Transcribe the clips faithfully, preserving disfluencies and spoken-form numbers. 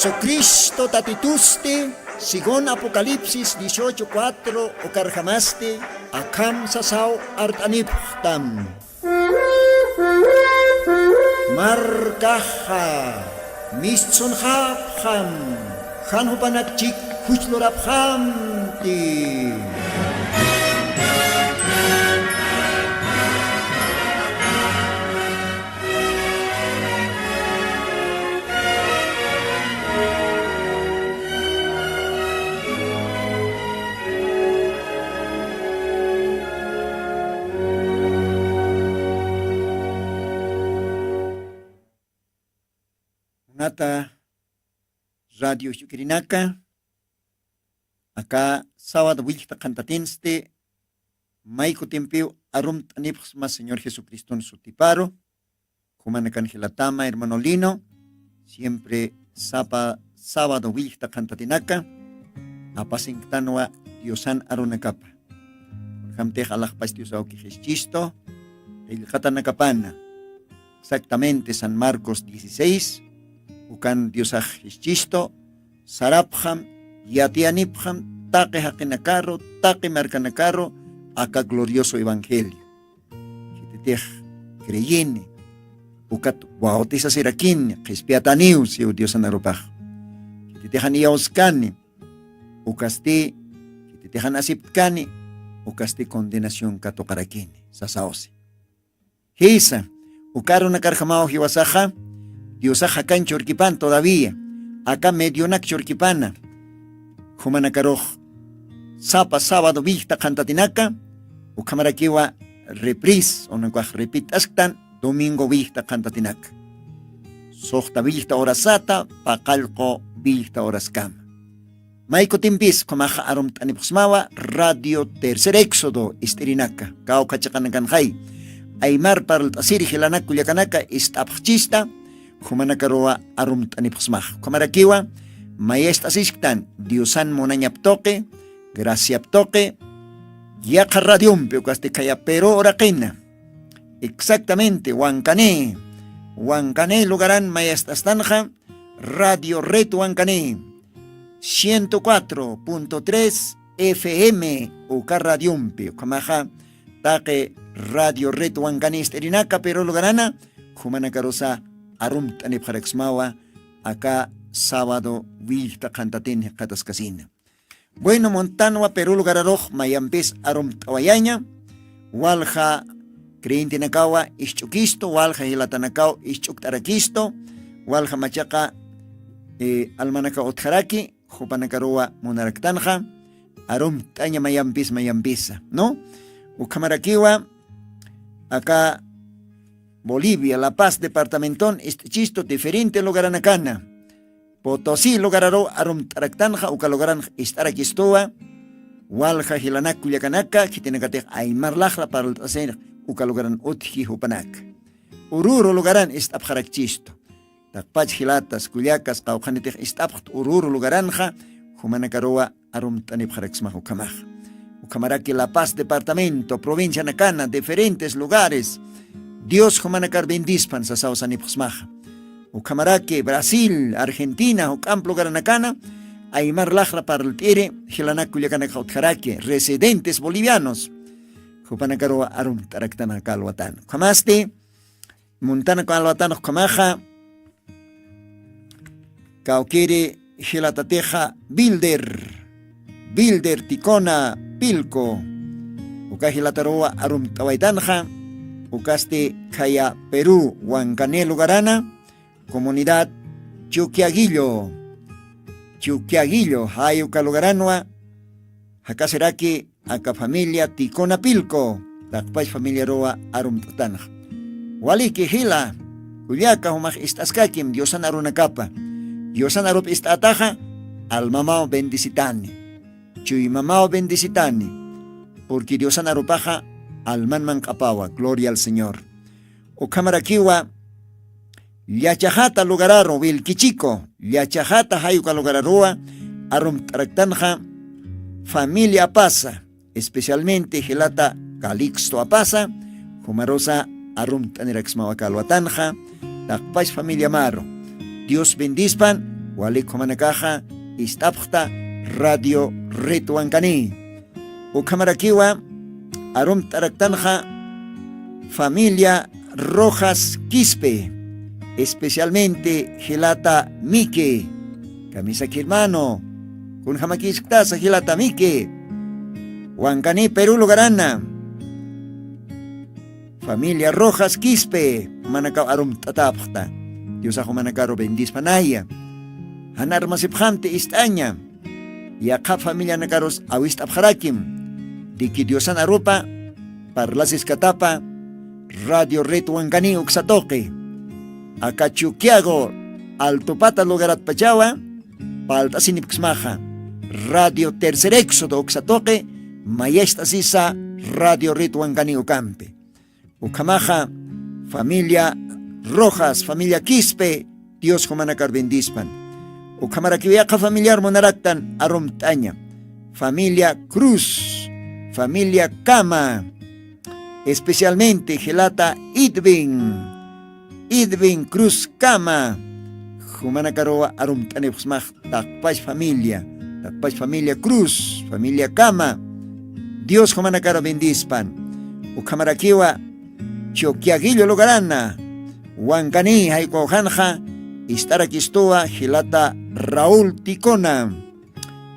Jesucristo Tatitusti, según Apocalipsis dieciocho cuatro, ukarjamasti, akham sasaw art'anipxtam. Markaxa mistsunxapxam, jan jupanakchik juchlurapxamti. Munata radio ich'ukirinaka, aka sábado willta qhantatinsti, may kutimpiw arumt'anipxsma Señor Jesucriston sutiparu, jumanakan jilatama, hermano Lino, siempre sapa sábado willta qhantatinaka, apasinktanwa Diosan arunakapa. Kunjamtix alaxpach Dios awki jischistu, qillqatanakapana. Exactamente San Marcos dieciséis, ukan Diosax jischistu, sarapxam, yatiyanipxam, taqi jaqinakaru, taqi markanakaru, aka glorioso evangelio. Khititix creyini, ukat bautizasirakini, qhispiyataniw, siw Diosan arupax. Khititixan iyawskani, ukasti, khititixan aceptkani, ukasti condenación katuqarakini, sasawsi. Jisa, uka arunakarjamaw jiwasaxa, Diosax jakan churkipan todavía, aka medionak churkipana, jumanakarux sapa sábado willta qhantatinaka, ukhamarakiwa repris, unakuax repit'asktan domingo willta qhantatinaka. Suxta willta horasata, paqallqu willta horaskama. May kutimpis, ukhamaxa arumt'anipxsmawa Radio Tercer Éxodo ist'irinaka, kawkha chiqanakanxay. Aymar parlt'asiri jilanak kullakanaka ist'apxchista, jumanakaruwa arumt'anipxsmax. Ukhamarakiwa, mayest'asisktan, Diosan munañap tuqi, graciap tuqi, yaqha radiompi ukasti khaya Perú uraqina. Exactamente, Huancané. Huancané lugaran mayest'astanxa, Radio Red Huancané, ciento cuatro punto tres F M uka radiompi, ukhamaxa taqi Radio Red Huancané ist'irinaka Perú lugarana, jumanakarusa arumt'anipxaraksmawa, aka sábado willta qhantatin jiqataskasina. Bueno, muntanwa Perú lugararux mayampis arumt'awayaña, walja creyentenakawa isch'ukistu, walja jilatanakaw isch'ukt'arakistu, walja machaqa, eh, almanakaw utjaraki, jupanakaruwa munaraktanxa, arumt'aña mayampis mayampisa, ¿no? Ukhamarakiwa, aka Bolivia, La Paz departamenton ist'ichistu diferente lugaranakana. Potosí lugararuw arumt'araktanxa, uka lugaranx ist'arakistuwa, walja jilanak kullakanaka, khitinakatix aymar laxra parlt'asir, uka lugaran utji jupanaka. Ururu lugaran ist'apxarakchistu. Taqpach jilatas, kullakas, qawqhanitix ist'apxt Ururu lugaranxa, jumanakaruwa arumt'anipxaraksmax ukhamax. Ukhamaraki La Paz departamento, provincianakana, diferentes lugares. Dios jumanakar bendispan sasaw sanipxsmaxa. Ukhamaraki Brasil, Argentina, juk'amp lugaranakana, aymar laxra parlt'iri, jilanak kullakanakxa utjaraki, residentes bolivianos. Jupanakaruwa arumt'araktanxa aka alwatan. Ukhamasti, muntanaka alwatanx ukhamaxa, kawkiri jilatatixa Bilder, Bilder Ticona Pilco, uka jilataruwa arumt'awaytanxa, ukasti khaya Perú, Huancané lugarana, comunidad Chuquiaguillo, Chuquiaguillo, jay uka lugaranwa, jakasiraki, aka familia Ticona Pilco, taqpach familiaruwa arumt'atanxa. Waliki jila, kullaka jumax ist'askakim Diosan arunakapa. Diosan arup ist'ataxa, almamaw bendicitani. Chuymamaw bendicitani. Porque Diosan arupaxa, alman manq'apawa, gloria al Señor. Ukhamarakiwa, Llachajata lugararu, Wilquichico, Llachajata jay uka lugararuwa, arumt'araktanxa, familia Apasa, especialmente jilata Calixto Apasa, jumarusa arumt'aniraksmawa aka alwatanxa, taqpach familia maru. Dios bendispan, Walik jumanakaxa ist'apxta Radio Ritwankani. Ukhamarakiwa arumt'araktanxa familia Rojas Quispe, especialmente jilata Miki. Kamisaki hermano, kunjamakisktasa jilata Miki? Wankani Perú lugarana. Familia Rojas Quispe, jumanakaw arumt'atapxta. Diosax jumanakaru bendispanaya. Jan armasipxamti ist'aña. Yaqha familianakarus awist'apxarakim. Diki Diosan arupa parlasiskatapa Radio Ritwankani uksa tuqi. Aka Chuquiago Altupata lugaratpachawa palt'asinipksmaxa. Radio Tercer Éxodo uksa tuqi mayacht'asisa Radio Ritwankani ukampi. Ukhamaxa familia Rojas, familia Quispe, Dios jumanakar bendispan. Ukhamarakiw yaqha familiar munaraktan arumt'aña. Familia Cruz, familia Cama, especialmente jilata Idwin, Idwin Cruz Cama, jumanakaruwa arumt'anipxsmax taqpach familia, taqpach familia Cruz, familia Cama. Dios jumanakaru bendispan. Ukhamarakiwa Chuquiaguillo lugarana, Wankani, jaykuwa ujanxa ist'arakistuwa jilata Raúl Ticona.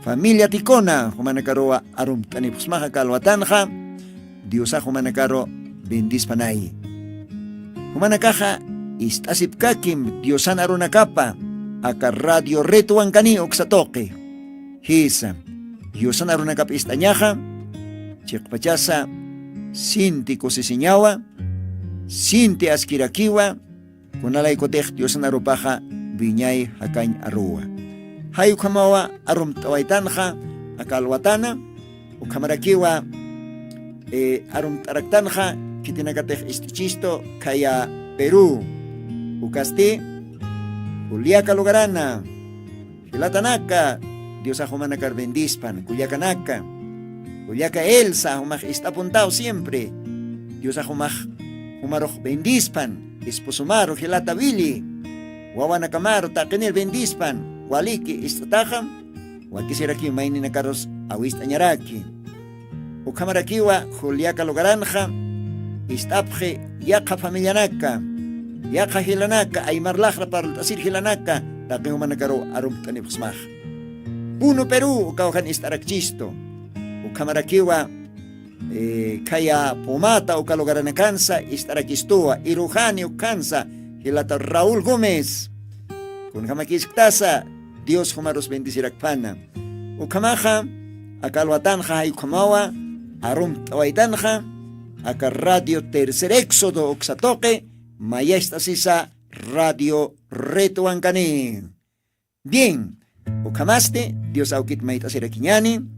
Familia Ticona, jumanakaruwa arumt'anipxsmaxa kalwatanxa, Diosax jumanakaru bendispanay. Jumanakaxa ist'asipkakim Diosan arunakapa, aka Radio Ritwankani uksa tuqi. Jisa, Diosan arunakap ist'añaxa, chiqpachasa sinti kusisiñawa, sinti askirakiwa, kunalaykutix Diosan arupaxa wiñay jakañ aruwa. Jay ukhamawa arumt'awaytanxa aka alwatana, ukhamarakiwa, eh, arumt'araktanxa khitinakatix ist'ichistu khaya Perú, ukasti Juliaca lugarana. Jilatanaka, Diosax jumanakar bendispan, kullakanaka. Kullaka Elsa, jumax ist'apuntaw siempre. Diosax jumax, jumarux bendispan, esposomaru, jilata Willy. Wawanakamaru, taqinir bendispan, waliki ist'ataxa, wakisiraki mayninakarus awist'añaraki. Ukhamarakiwa Juliaca lugaranxa, ist'apxi yaqha familianaka, yaqha jilanaka, aymar laxra parlt'asir jilanaka, taqi jumanakaruw arumt'anipxsmax. Puno Perú, ukaw jan ist'arakchistu. Ukhamarakiwa, eh, khaya Pumata uka lugaranakansa ist'arakistuwa, Irujani ukansa, jilata Raúl Gómez. Kunjamakisktasa, Dios jumarus bendicirakpana. Ukhamaxa, aka alwatanxa jay ukhamawa arumt'awaytanxa, aka Radio Tercer Éxodo uksa tuqi, mayacht'asisa Radio Ritwankani. Bien, ukhamasti, Dios awkit mayt'asirakiñani,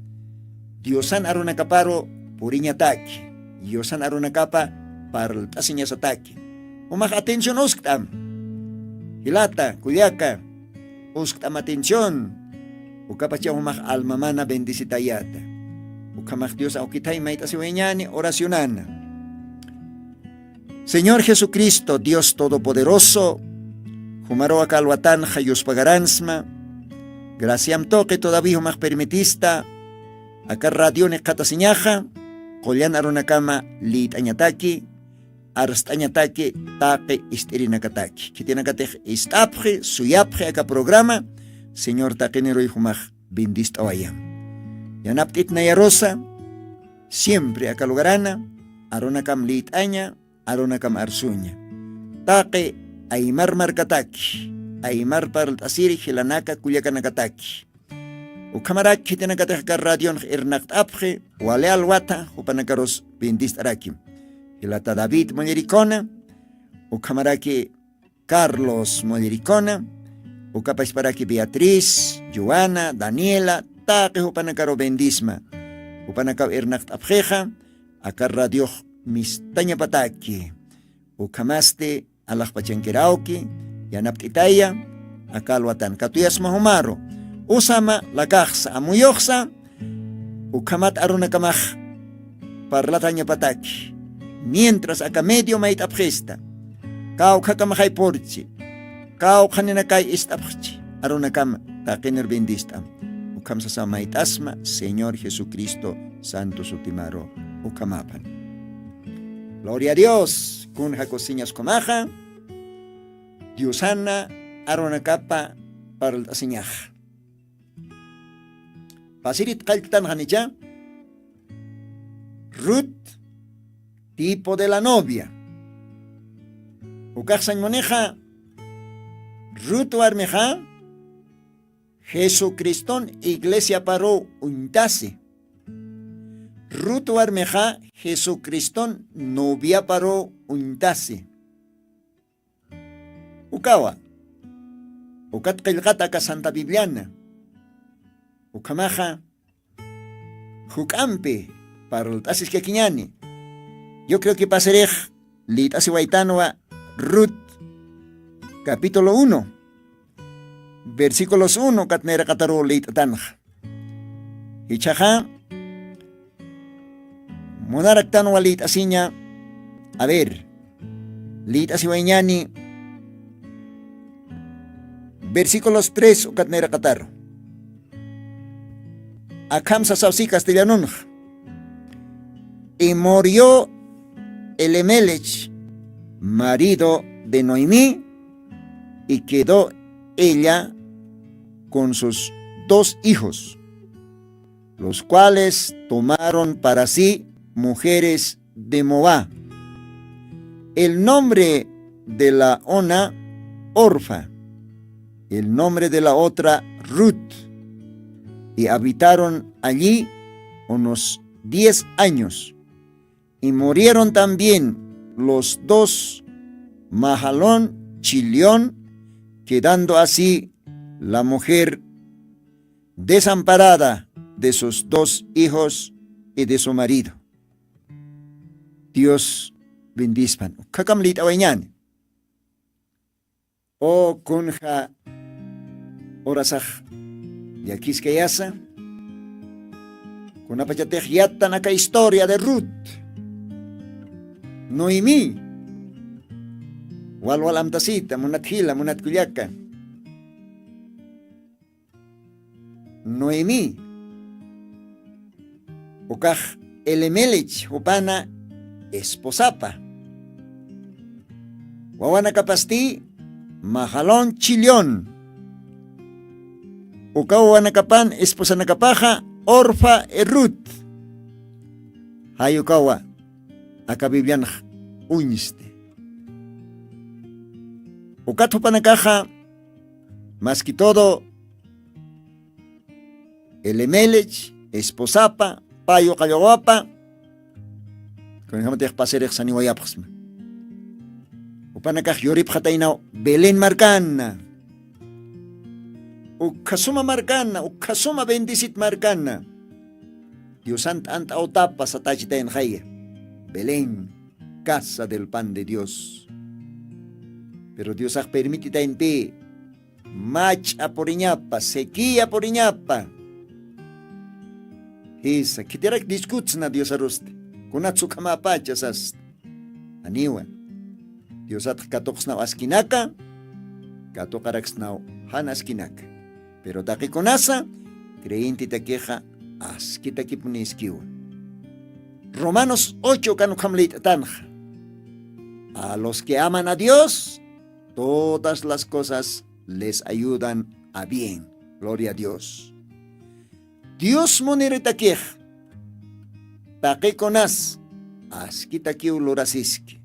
Diosan arunakaparu puriñataki, Diosan arunakapa parlt'asiñasataki. Jumax atención uskt'am. Jilata, kullaka, uskt'am atención. Ukapacha jumax almamana bendicitayata. Ukhamax Dios awkitay mayt'asiwayañani oracionana. Señor Jesucristo, Dios Todopoderoso, jumaruw aka alwatanxa yuspagaransma, graciam tuqi todavía jumax permitista, aka radioni qhatasiñaxa, qullan arunakama liyt'añataki, arst'añataki taqi ist'irinakataki. Khitinakatix ist'apxi, suyapxi aka programa, Señor taqiniruy jumax bendist'awayam. Yanapt'it nayarusa, siempre aka lugarana, arunakam liyt'aña, arunakam arsuña. Taqi aymar markataki, aymar parlt'asiri jilanaka kullakanakataki. Ukhamarak khitinakatix aka radionx irnaqt'apxi, wali alwata, jupanakarus bendist'arakim. Jilata David Mullericona, ukhamaraki Carlos Mullericona, ukapachparaki Beatriz, Joana, Daniela, taqi jupanakaru bendisma. Jupanakaw irnaqt'apxixa, aka radiox mistañapataki. Ukhamasti alaxpachankirawki, yanapt'itaya, aka alwatan katuyasma jumaru. Usama lakaxsa, amuyuxsa, ukhamat arunakamax parlatañapataki. Mientras aka medio mayt'apxista, kawkhakamaxay purchi, kawkhaninakay ist'apxchi, arunakama taqinir bendist'am. Ukham sasa mayt'asma Señor Jesucristo santo sutimaru. Ukhamapan. Gloria a Dios. Kun jakusiñas ukhamaxa diosana arunakapa parlt'asiñaxa. Pasirit qallt'tan janicha. Ruth, tipo de la novia. Ukaxsañ munixa. Ruth warmixa jesucriston iglesiaparu uñtasi. Ruth warmixa jesucriston noviaparu uñtasi. Ukawa ukat qillqata aka santa bibliana. Ukhamaxa juk'ampi parlt'asiskakiñani. Yo creo que pasirix lït'asiwaytanwa. Ruth capítulo uno versículos uno katniraqataru lït'atanxa. Ichaxa munaraktanwa lït'asiña. A ver, lït'asiwayñani. Versículos tres ukatniraqataru akham sasawsi castellanunx. Y murió Elimelech, marido de Noemí, y quedó ella con sus dos hijos, los cuales tomaron para sí mujeres de Moab. El nombre de la una Orfa, el nombre de la otra Ruth, y habitaron allí unos diez años. Y murieron también los dos, Mahalón, Chilión, quedando así la mujer desamparada de sus dos hijos y de su marido. Dios bendispan. Ukhakam lït'awayñani. O kunja horasax llakiskayasa. Kunapachatix yattan aka historia de Ruth, Noemí. Walwal amtasita munat jila munat kullaka. Noemí, ukax Elimelech jupana esposapa. Wawanakapasti Mahalón, Chilión. Uka wawanakapan esposanakapaxa Orfa y Ruth. Jay ukawa aka biblianx uñsti. Ukat jupanakaxa más que todo Elimelech esposapa, payu qallwawapa, kunjamatix pasirix saniwayapxsma. Jupanakax yuripxataynaw Belén markana. Ukhasuma markana, ukhasuma bendisit markana. Diosan t'ant'awtapa satachitaynxaya. Belén, casa del pan de Dios. Pero Diosax permititaynpi mach'a puriñapa, sequía puriñapa. Jisa khitirak discutsna Diosarusti. Kunatsa ukhamapacha sasta. Janiwa. Diosatx katuqsnaw askinaka, katuqaraksnaw jan askinaka. Pero taqikunasa creyentetakixa askitakipuniskiwa. Romanos ocho kan ukham lït'atanxa. A los que aman a Dios, todas las cosas les ayudan a bien. Gloria a Dios. Dios muniritakix taqikunas askitakiw lurasiski.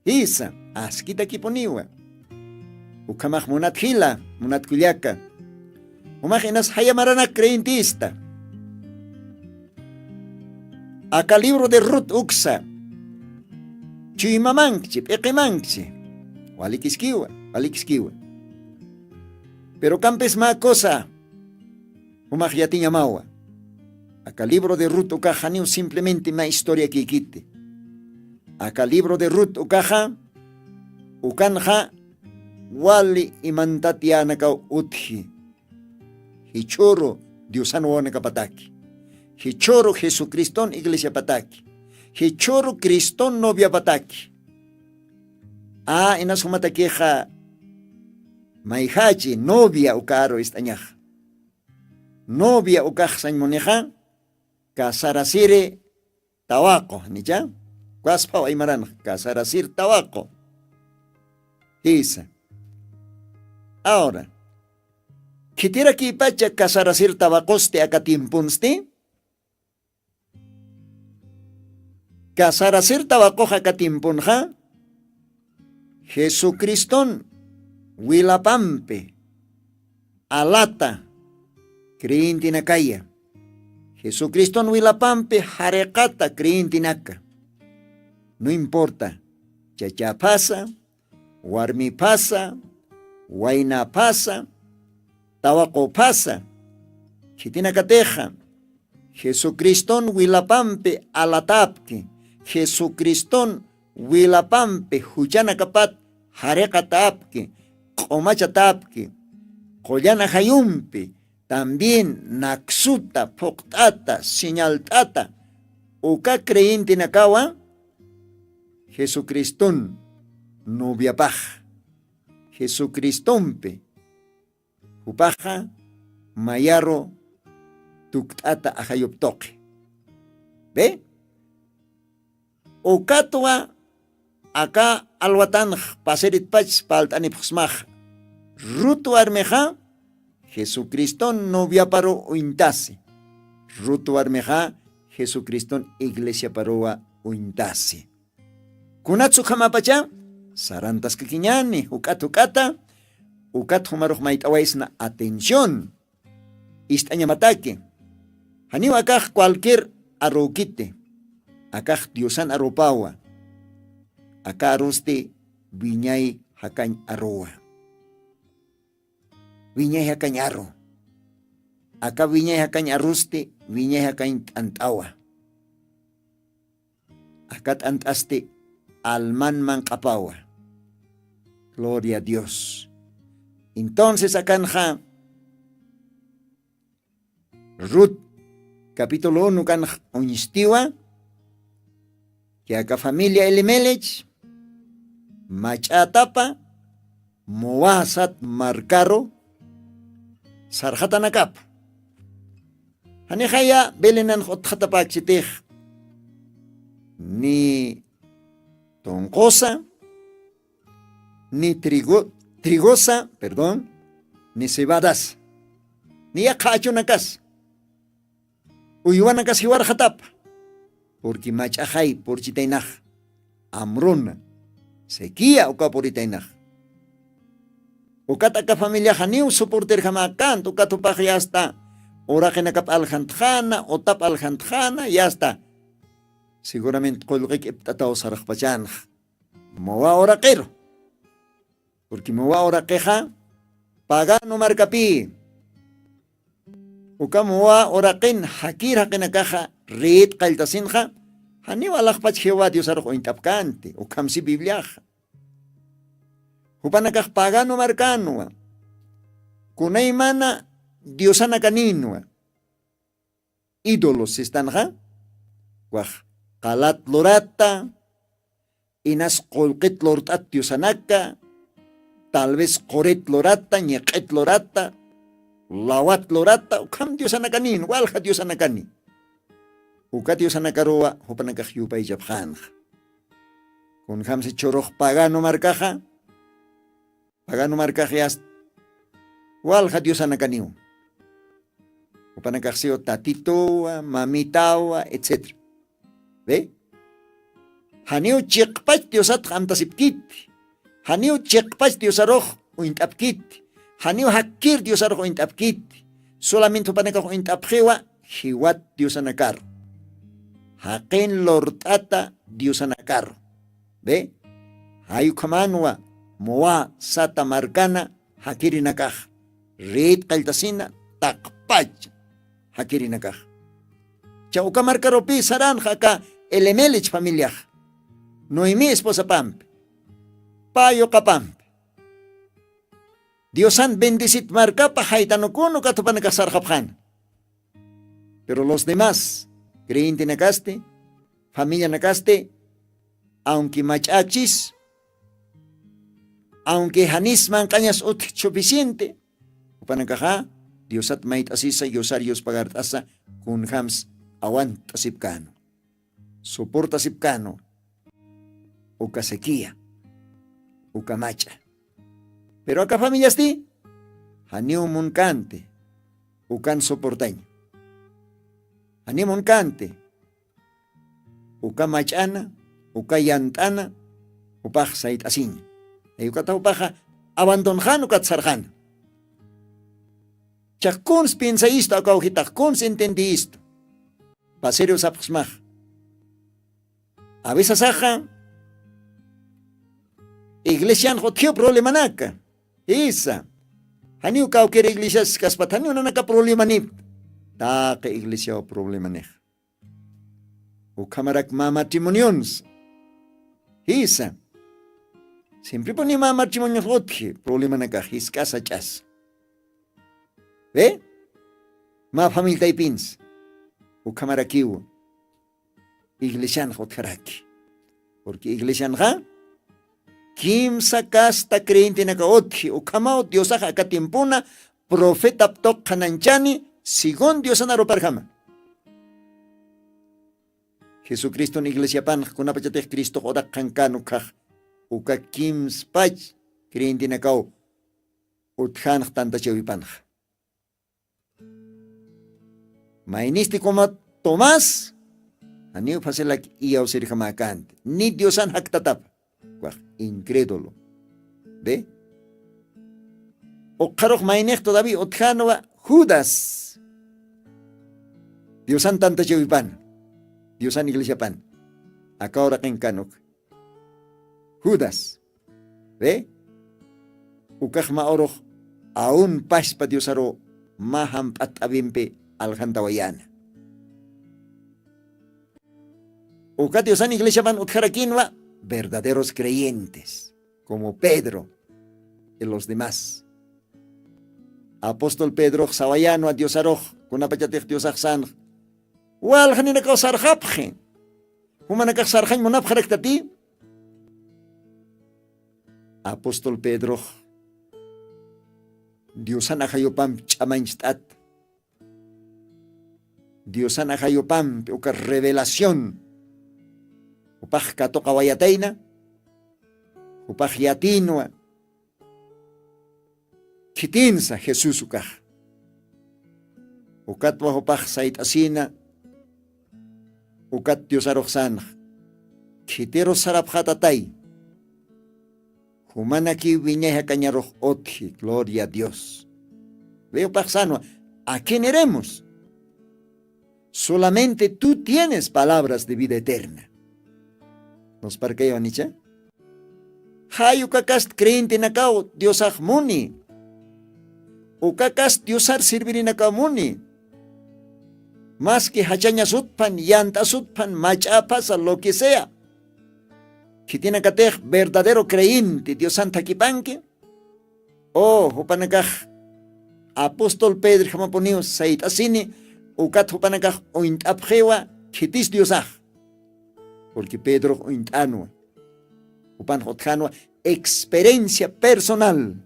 Jisa, askitakipuniwa. Ukhamax munat jila, munat kullaka. Umax inas jaya maranak creyentista. Aka libro de Ruth uksa. Chuymamankchi, p'iqimankchi. Walikiskiwa, walikiskiwa. Pero kampis mä cosa. Umax yatiñamawa. Aka libro de Ruth ukax janiw simplemente mä historia kikiti. Aka libro de Ruth ukaxa, ukanxa wali imantat yänakaw utji. Jichhüru Diosan wawanakapataki. Jichhüru Jesucriston iglesiapataki. Jichhüru Criston noviapataki. A, inas jumatakixa Mayjachi novia ukaru ist'añax. Novia ukax sañmunixa casarasiri tawaqu nicha. Kwaspaw aymaranx casarasir tawaqu. Jisa. Ahora, khitirakipacha casarasir tawaqusti aka tiemponsti? Casarasir tawaqux aka tiemponxa jesucriston wilapampi alata creyentenakaya. Jesucriston wilapampi jariqata creyentenaka. No importa chachaphasa, warmiphasa, waynaphasa, tawaquphasa, khitinakatixa jesucriston wilapampi alatapki, jesucriston wilapampi juchanakapat jariqatapki, q'umachatapki, qullan ajayumpi también naksuta phuqt'ata siñalt'ata uka creyentenakawa jesucriston noviapax, jesucristompi jupaxa mayaru tukt'ata ajayuptuqi. Be ukatwa aka alwatanx pasiritpach palt'anipxsmax. Rut warmixa jesucriston noviaparu uñtasi. Rut warmixa jesucriston iglesiaparuwa uñtasi. Kunatsu ukhamapacha sarantaskakiñani juk'at juk'ata. Ukat jumarux mayt'awaysna atención. Ist'añamataki janiw akax cualquier arükiti. Akax diosan arupawa. Aka arusti wiñay jakañ aruwa. Wiñay jakañ aru. Aka wiñay jakañ arusti wiñay jakañ t'ant'awa. Aka t'ant'asti alman manq'apawa. Gloria a dios. Entonces akanxa rut capítulo uno kanx uñstiwa. Ki aka familia elimelech mach'atapa mowasat markaru sarxatanakapa. Janixaya belenanx utxatapäkchitix ni tunqusa ni trigosa perdón ni cebadasa ni yaqha achunakas uywanakas jiwarxatapa. Purqui mach'axay purchitaynax amruna sequia uka puritaynax. Ukat aka familiaxaniw soporterjamäkant ukat jupax yasta uraqinakap aljantxana utap aljantxana yasta segurament qullqi k'ipt'ataw sarxpachanxa. Mowa uraqiru purqui mowa uraqixa paganu markapï. Uka mowa uraqin jakir jaqinakaxa rït qalltasinxa janiw alaxpach jehová diosarux uñt'apkänti ukhamsi bibliaxa. Jupanakax paganu markänwa kunaymana diosanakaninwa. Ídolos sistanxa wax qalat lurata inas qullqit lurt'at diosanaka tal vez qurit lurata ñiq'it lurata lawat lurata ukham diosanakanin walja diosanakani. Uka diosanakaruwa jupanakax yupaychapxänxa. Kunjamsi churux paganu markaxa paganu markax yasta walja diosanakaniw. Jupanakaxsiw tatituwa mamitawa etcétera. Be janiw chiqpach diosatx amtasipkiti. Janiw chiqpach diosarux uñt'apkiti. Janiw jakkir diosarux uñt'apkiti. Solament jupanakax uñt'apxiwa jiwat diosanakaru jaqin lurt'ata diosanakaru. Be jay ukhamanwa mowa sata markana jakirinakax rït qalltasina taqpach jakirinakax. Cha uka markarupï saranxa aka elemelich familiax noemi esposapampi pä yuqapampi diosan bendisit markapa jaytanukun ukat jupanakax sarxapxana. Pero los demás creyentenakasti familianakasti aunque mach'akchis Aunque janis manq'añas utjch suficiente, jupanakaxa diosat mayt'asisa yusar yuspagart'asa kunjams awantt'asipkänwa, soportasipkänwa uka sequía, uka mach'a. Pero aka familiasti janiw munkänti ukan soportaña. Janiw munkänti uka mach'ana, uka yant'ana jupax sayt'asiña. Ay ukata jupaxa abandonxan ukat sarxana. Chax kuns pinsayistu akawjitax kuns entendiyistu? Pasiriw sapxsmax. Avisasaxa iglesianx utjiw problemanaka. Jisa. Janiw kawkir iglesias kaspat janiw nanaka problemanipta. Taqi iglesiaw problemanixa. Ukhamarak mä matrimonionsa. Jisa. Simpripuni mä matrimonionx utji problemanakax jisk'asa ch'asa. Ve? Mä familitaypinsa ukhamarakiw iglesianxa utjaraki. Purqui iglesianxa kimsa kasta creyentenaka utji ukhamaw diosax aka timpuna profetap tuqhananchani según diosanaruparjama. Jesucriston iglesiapanx kunapachatix cristox uraqxankan ukhax uka kimspach creyentenakaw utjanx tantachawipanxa. Maynisti kuma tomás janiw facilak iyawsirjamäkänti ni diosan jaktatapa. Kwax incrédulo. Ve? Ukxarux maynix todavía utjanwa judas. Diosan tantachawipana diosan iglesiapana. Aka uraqinkanuk judas. Ve? Ukaxma urux aun paspa diosaru mä jamp'at t'abimpi aljantawayana. Uka diosan iglesiapan utjarakinwa verdaderos creyentes como pedro y los demás. Apóstol pedrox sawayanwa diosarux kunapachatix diosaxsanx waljaninakaw sarxapxi. Jumanakax sarxañ munapxaraktati? Apóstol pedrox diosan ajayupampi ch'amañcht'at. Diosan ajayupampi uka revelación jupax katuqawayatayna jupax yatinwa. Khitinsa jesús ukax ukatwa jupax sayt'asina. Ukat diosaruxsanx khitirus sarapxatatay. Jumanakiw wiñay jakañarux utji gloria a dios. Ve upaxsanwa. Aquí niremos solamente tú tienes palabras de vida eterna. Nusparkaywan icha jay uka kast creyentenakaw diosax muni. Uka kast diosar servirinakaw muni. Maski jachañasutpan yant'asutpan mach'aphasa lo que sea khitinakatix verdadero creyente diosan thakipanki. O jupanakax apóstol pedrojamapuniw sayt'asini ukat jupanakax uñt'apxiwa khitis diosax. Purqui pedrox uñt'anwa jupanx utjanwa experiencia personal.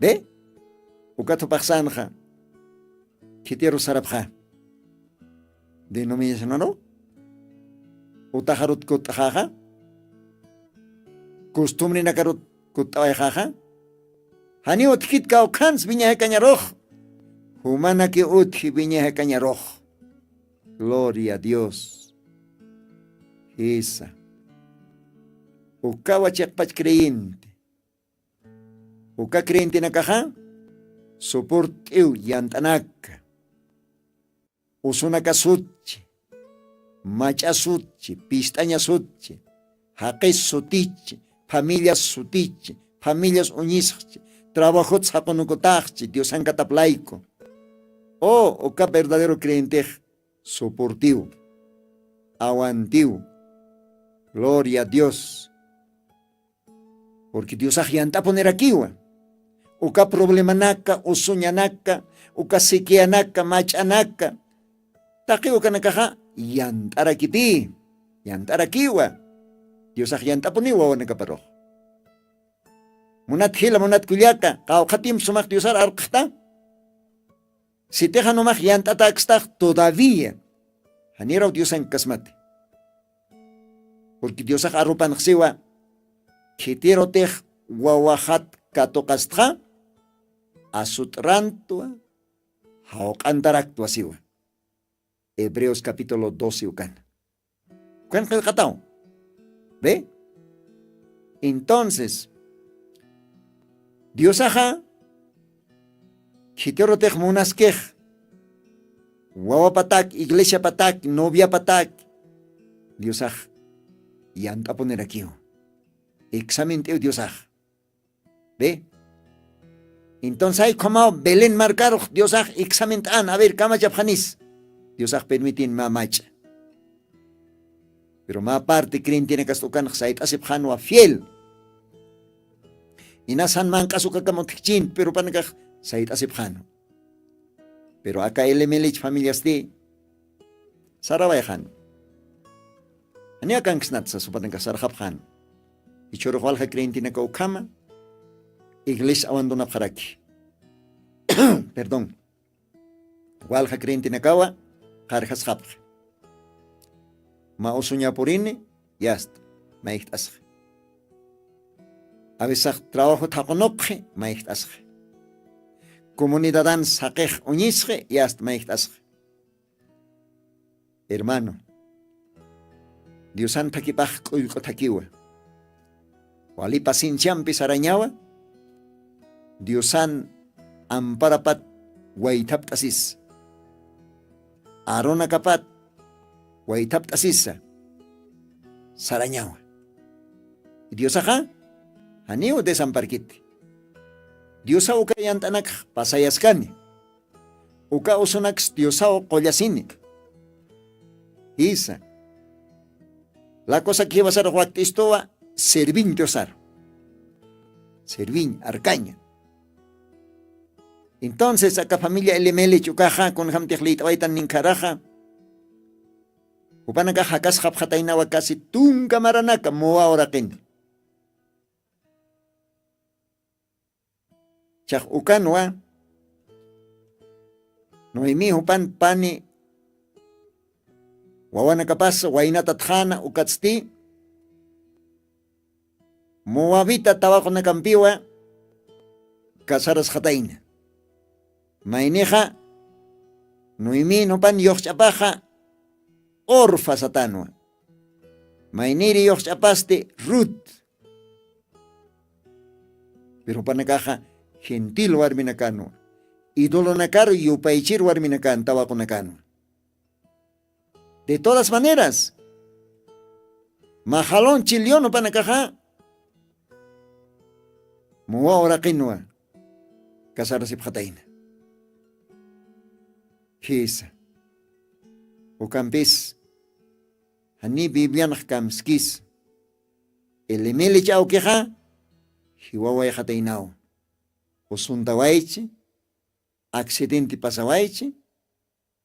Ve ukat jupaxsanxa khitiru sarapxa denominacionaru utaxarut kutt'axaxa costumbrenakarut kutt'awayxaxa. Janiw utjkit kawkhans wiñayakañarux jumanaki utji wiñayakañarux. Gloria a dios. Jisa. Ukawa chiqpach creyente uka creyentenakaxa soport'iw yant'anaka usunaka sutchi mach'a sutchi pist'aña sutchi jaqis sutichi familias sutichi familias uñisxchi trabajots jaqunukutaxchi diosankataplayku. O uka verdadero creyentex soportiw awantiw. Gloria a dios. Purqui diosax yant'apunirakiwa uka problemanaka usuñanaka uka sikianaka mach'anaka taqi ukanakaxa yant'arakipï. Yant'arakiwa. Diosax yant'apuniw wawanakaparux. Munat jila munat kullaka, qawqhatimp sumax diosar arqxta. Sitixan umax yant'atäkstax todavía. Janiraw diosankasmati. Purqui diosax arrupanxsiwa, khitirutix wawaxat katuqastxa asut'rantwa, jawq'antaraktwa siwa. Hebreos capítulo doce ukan. Ukan qillqataw. Ve? Entonces, diosaxa khitirutix munaskix wawapatak, iglesiapatak, noviapatak, diosax yant'apunirakiw. Examint'iw diosax. Ve? Entonces ay khamaw belén markarux diosax examint'an a ver kamachapxanis. Diosax permitin mä mach'a. Pero mä parti creyentinakasta ukanx sayt'asipxanwa fiel. Inasan manq'as ukakam utjkchinti pero panakax sayt'asipxanwa. Pero aka elemelich familiasti sarawayxan. Janiwa kanksnat sasupanakax sarxapxan. Ichhurux walja creyentinaka ukhama iglesia abandonapxaraki. Perdón. Walja creyentinakawa qarjasxapxi. Ma usuñapurini yasta mayjt'asxi. Avisax trabajo thaqunukxi mayjt'asxi. Comunidadan saqix uñisxi yasta mayjt'asxi. Hermano, diosan thakipax k'ullq'u thakiwa. Wali pacienciampi sarañawa. Diosan amparapat waythapt'asis, aronakapat waythapt'asisa sarañawa. Diosaxa janiw desamparkiti. Diosaw uka yant'anakx pasayaskani. Uka usunaks diosaw qullasini. Jisa. Lakosak jiwasarux wakt'istuwa serviñ diosaru. Serviñ arkaña. Entonces aka familia elemelech ukaxa kunjamtix liyt'awaytan ninkharaxa, jupanakax jakasxapxataynawa kasi tunka maranaka muwa uraqini. Chax ukanwa noemi jupan pani wawanakapas waynatatxana ukatsti, moabita tawaqunakampiwa casarasxatayna. Maynixa noemi jupan yuxch'apaxa orfa satanwa. Mayniri yuxch'apasti rut. Pero jupanakaxa gentil warminakanwa. Idolonakaru yupaychir warminakan tawaqunakanwa. De todas maneras, majalon chilion jupanakaxa muwa uraqinwa casarasipxatayna. Jisa. Ukampis jani biblianx kamskis elemelech awkixa jiwawayxataynaw. Usuntawaychi, accidenti pasawaychi,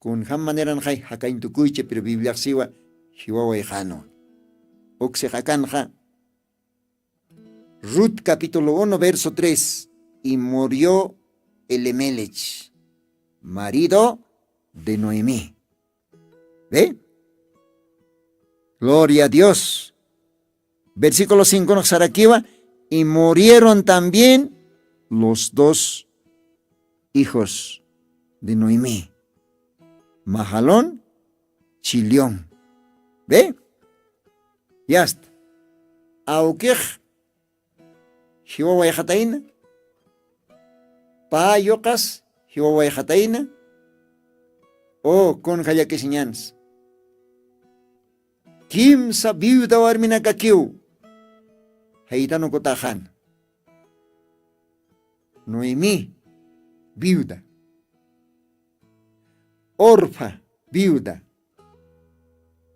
kunjam maneranxay jakañtukuychi pero bibliaxsiwa jiwawayxanwa. Uksix akanxa rut capítulo uno verso tres. Y murió elemelech, marido de noemi. Ve? Gloria a dios. Versículo cinco naxsarakiwa. Y murieron también los dos hijos de noemi, mahalón chilión. Ve? Yasta. Awkix jiwawayxatayna. Pä yuqas jiwawayxatayna. O kunja llakisiñans. Kimsa viuda warminakakiw jaytanukutaxan. Noemi viuda, orfa viuda,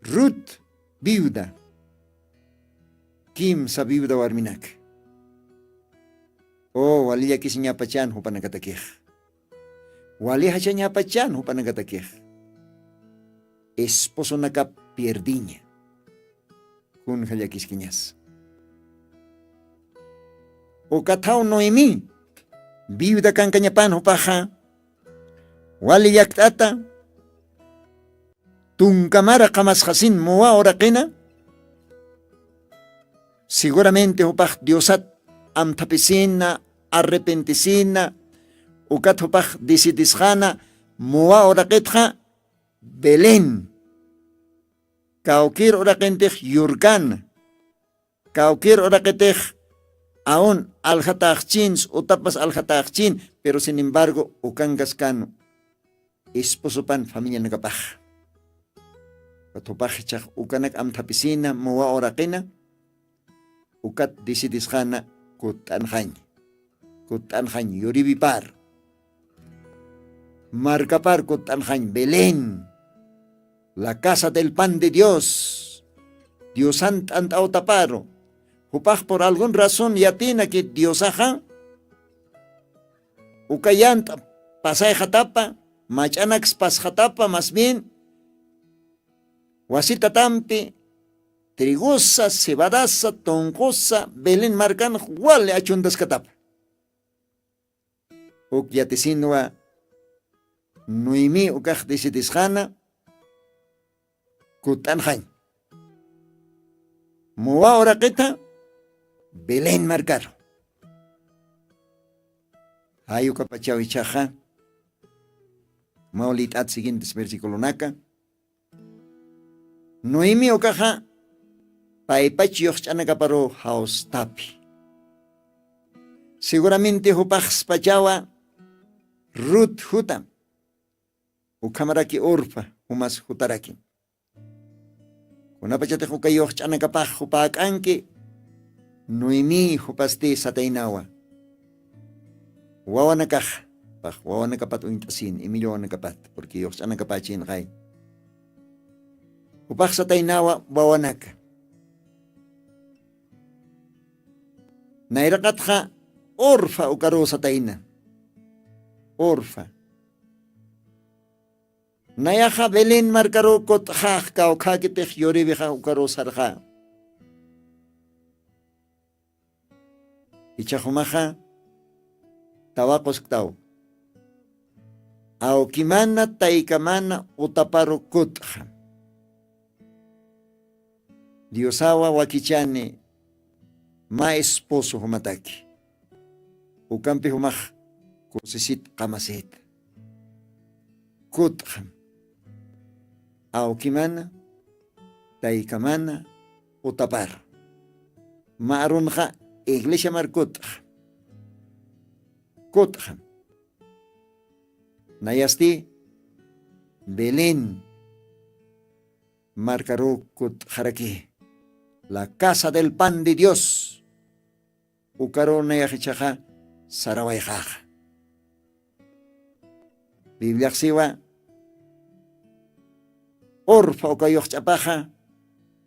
rut viuda. Kimsa viuda warminaka. O wali llakisiñapachan jupanakatakix. Wali jachañapachan jupanakatakix. Esposonakap pierdiña. Kunja llakiskiñas. Ukathaw noemi viuda kankañapan jupaxa wali llakt'ata tunkamara qamasxasin muwa uraqina. Seguramente jupax diosat amthapisina, arrepentisina, ukat jupax decidisxana muwa uraqitxa belén kawkir uraqintix yurkana. Kawkir uraqitix aun aljataxchins utapas aljataxchin. Pero sin embargo ukankaskan esposopan familianakapax. Ukat jupax jichhax ukanak amthapisina muwa uraqina ukat decidisxana kutt'anxañ. Kutt'anxañ yuriwipar markapar kutt'anxañ belén la casa del pan de dios. Diosan t'ant'awtaparu jupax por algun razón yatina ki diosaxa uka yant'a pasayxatapa mach'anaksa pasxatapa mas bien wasitatampi trigusa cebadasa tunqusa belén markanx wali achuntaskatapa. Uk yatisinwa noemi ukax decidisxana kutt'anxañ muwa uraqita belén markaru. Jay ukapachaw ichhaxa mawlit'at siguientes versiculonaka. Noemi ukaxa paypach yuxch'anakaparuw jawstapi. Seguramente jupaxspachawa rut jutam ukhamaraki orfa jumas jutarakim. Kunapachatix uka yuxch'anakapax jupäk'anki noemí jupasti sataynawa wawanakax pax wawanakapat uñt'asin imillo wawanakapat purki yuxch'anakapächinxay. Jupax sataynawa wawanaka nayraqatxa urfa ukaruw satayna. Urfa nayaxa belén markaruw kut'xax kawkhäkitix yuriwixa ukaruw sarxa. Ichax jumaxa tawaqusktawk awkimana taykamana utaparu kut'xa. Diosawa wakichani mä esposo jumataki ukampi jumax kusisit qamasita. Kut'xam awkimana taykamana utapar mä arunxa iglesiamar kut'xam. Kut'xam nayasti belén markaruw kut'xaraki la casa del pan de dios. Ukaruw nayax ichhaxa sarawayxaxa. Bibliaxsiwa urfa uka yuxch'apaxa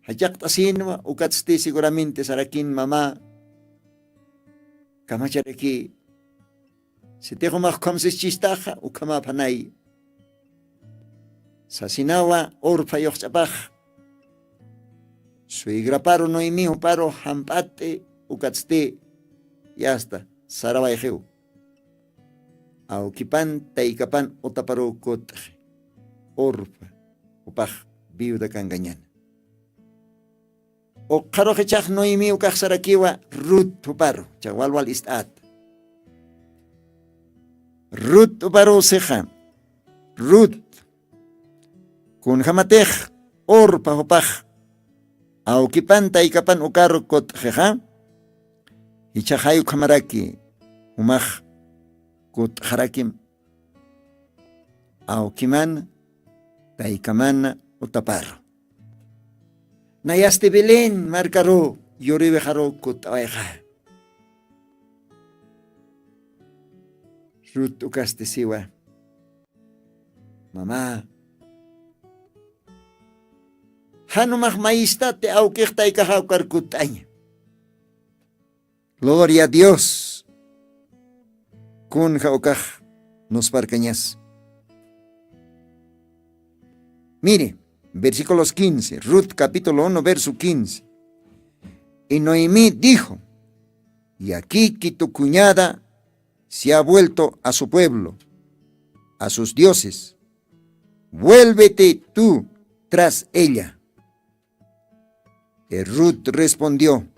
jachaqt'asinwa ukatsti seguramente sarakin mamä kamacharaki sitix umax ukhamsischistaxa ukhamäphanay. Sasinawa urfa yuxch'apax suegraparu noemí juparu jamp'at'i ukatsti yasta sarawayxiw awkipan taykapan utaparuw kut'xi. Urfa jupax viuda kankañana. Ukxarux ichhax noemí ukaxsarakiwa rut juparu ichhax walwal ist'äta. Rut juparuw sixa rut kunjämatix urpa jupax awkipan taykapan ukaru kut'xixa. Jichhaxay ukhamaraki jumax kut'xarakim awkimana taykamana utaparu. Nayasti belén markaru yuriwixaru kut'awayxa. Rut ukasti siwa mamä jan umax mayistati awkix taykaxa ukar kut'aña. Gloria a dios. Kunja ukax nusparkañas. Mire, versículos quince, rut capítulo uno verso quince. Y Noemí dijo: "Y aquí que tu cuñada se ha vuelto a su pueblo, a sus dioses. Vuélvete tú tras ella". Y Ruth respondió: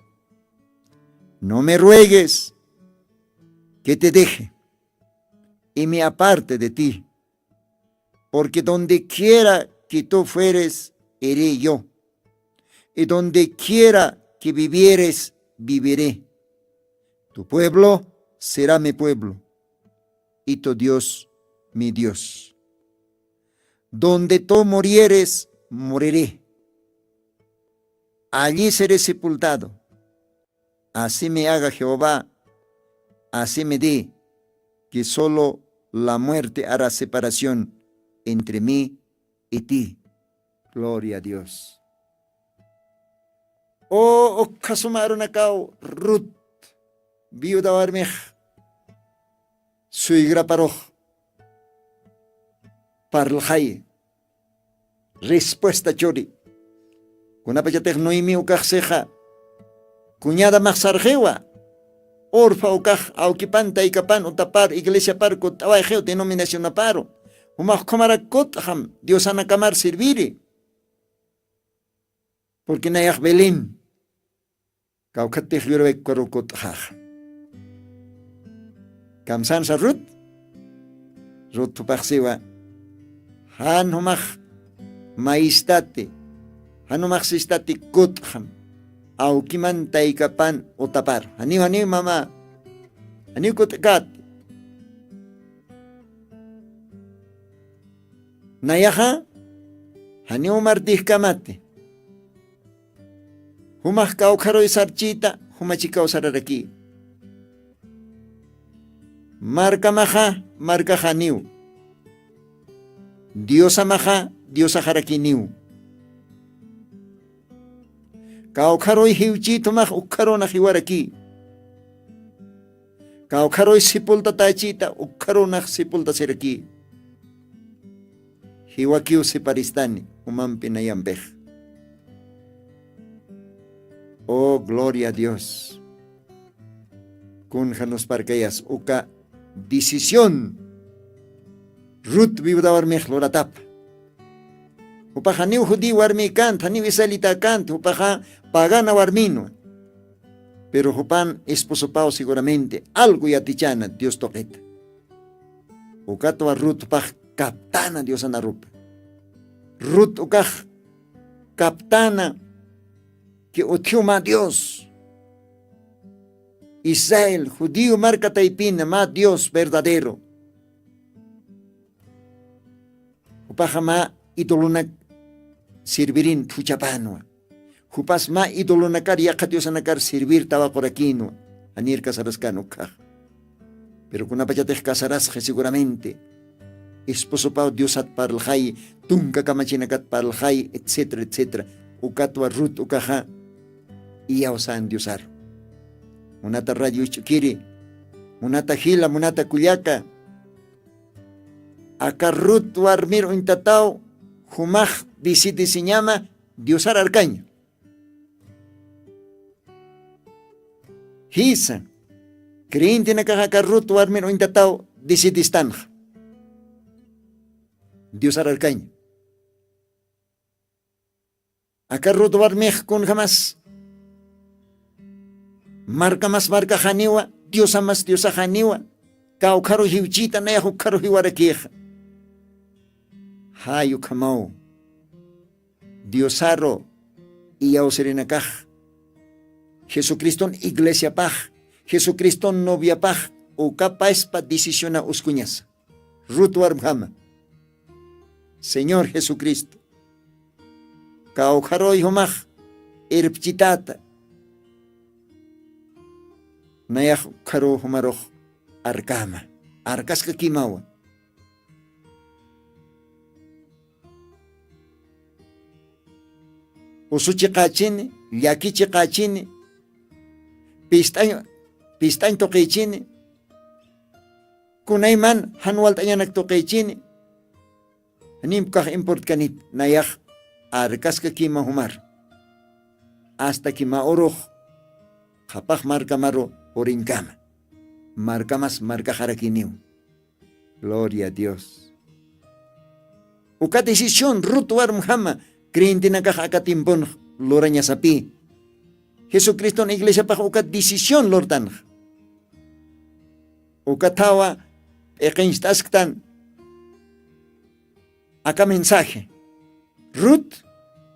"No me ruegues que te deje y me aparte de ti, porque donde quiera que tú fueres, iré yo, y donde quiera que vivieres, viviré. Tu pueblo será mi pueblo, y tu Dios mi Dios. Donde tú murieres, moriré. Allí seré sepultado. Así me haga Jehová, así me dé, que solo la muerte hará separación entre mí y ti". Gloria a Dios. O ukhasuma arunakaw Ruth viuda warmix suegraparux parlxay respuesta churi. Kunapachatix Noemi ukaxsixa cuñada maxsarxiwa, Orfa ukax awkipan taykapan utapar iglesiapar kutt'awayxiw denominacionaparu. Jumax ukhamarak kutt'xam diosanakamar serviri. Porque nayax Belén kawkhatix yurawaykukaruw kutt'xaxa. Kamsansa Ruth, Ruth jupaxsiwa jan jumax mayistati, jan jumax sistati kutt'xam awkiman taykapan utapar. Janiw janiw mama, janiw kutt'kati. Nayaxa janiw martijkamati. Jumax kawkharuy sarchita jumachi kawsararaki. Markamaxa markaxaniw, diosamaxa diosaxarakiniw. Kawkharuy jiwchit jumax ukkharunax jiwaraki. Kawkharuy sipultatachita ukkharunax sipultasiraki. Jiwakiw siparistani jumampi nayampix. O gloria a Dios. Kunjanusparkayas uka decisión rut viuda warmix luratapa. Jupaxa niw judi warmi kant janiw israelita kant jupaxa pagana warminwa. Pero jupan esposopaw seguramente algo yatichana dios tuqita. Ukatwa rutpax kaptana diosana rupa. Rut ukax kaptana ki uthiw mä dios, israel judío markataypina mä dios verdadero. Jupaxa mä idolonak sirvirin thuchapanwa. Jupas mä idolonakar yaqha diosanakar sirvir tawaqurakinwa. Janir casaraskan ukkhaxa. Pero kunapachatix casarasxa seguramente esposopaw diosat parlxay, tunka kamachinakat parlxay, etcétera etcétera. Ukatwa rut ukaxa iyawsan diosaru. Munata radio isch'ukiri, munata jila munata kullaka, aka rut warmir uñtataw jumax disidisiñama diosar arkaña. Jisa creyentenakax aka rut warmir uñtataw disidistanxa diosar arkaña. Aka rut warmix kunjamas markamas markaxaniwa, diosamas diosaxaniwa. Kawkharu jiwchita nayax ukkharu jiwarakixa. Jay ukhamaw diosaru iyawsirinakax jesucriston iglesiapax, jesucriston noviapax ukapaspa decisiona uskuñasa. Rut warmjama señor jesucristo kawkharuy jumax irpchitata. Nayax ukkharuw jumarux arkama arkaskakimawa. Usuchiqächini, llakichiqächini, pist'añ pist'añ tuqichini, kunayman jan walt'añanak tuqichini. Janimpukax importkanit nayax arkaskakima jumar. Astakima urux qhapax markamaru purinkama. Markamas markaxarakiniw. Gloria a Dios. Uka decisión rut warmjama creyentenakax aka tiemponx lurañasapï. Jesucriston iglesiapax uka decisión lurtanx. Uka thawa p'iqinchtasktan aka mensaje. Rut,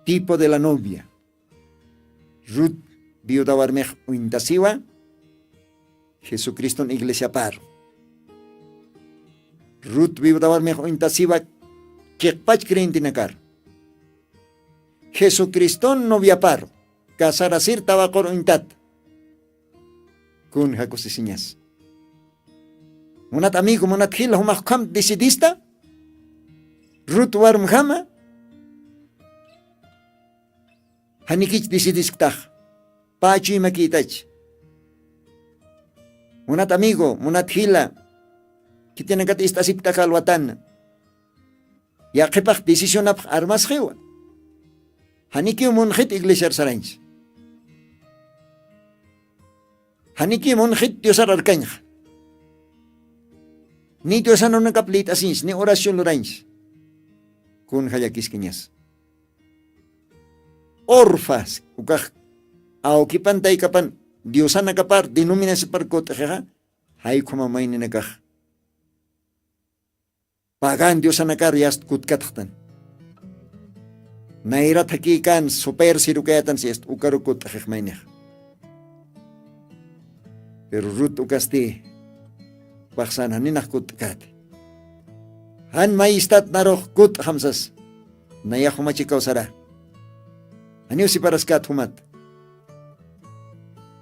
tipo de la novia. Rut viuda warmix uñtasiwa jesucriston iglesiaparu. Rut viuda warmix uñtasiwa chiqpach creyentenakar. Jesucriston noviaparu casarasir tawaqur uñtata. Kun jakusisiñas? Munat amigo, munat jila, jumax ukham decidista? Rut warmjama janikich decidisktax. Pachuymakïtach. Munat amigo, munat jila, khitinakat ist'asipkta aka alwatana. Yaqhipax decisionapx armasxiwa. Janikiw munxit iglesiar sarañsa. Janikiw munxit diosar arkañxa. Ni diosanunakap lït'asiñsa ni oración lurañsa. Kunja llakiskiñas? Orfas ukax awkipan taykapan diosanakapar denominacionpar kut'xixa. Jaykhuma mayninakax pagan diosanakar yast kutkatxtan. Nayrat jakikan super sirukayatan si yast ukaru kut'xix maynix. Pero rut ukasti paxsan janinax kut'kati. Jan mayistat narux kut'xamsas. Nayax jumachi kawsara. Janiw siparaskat jumat.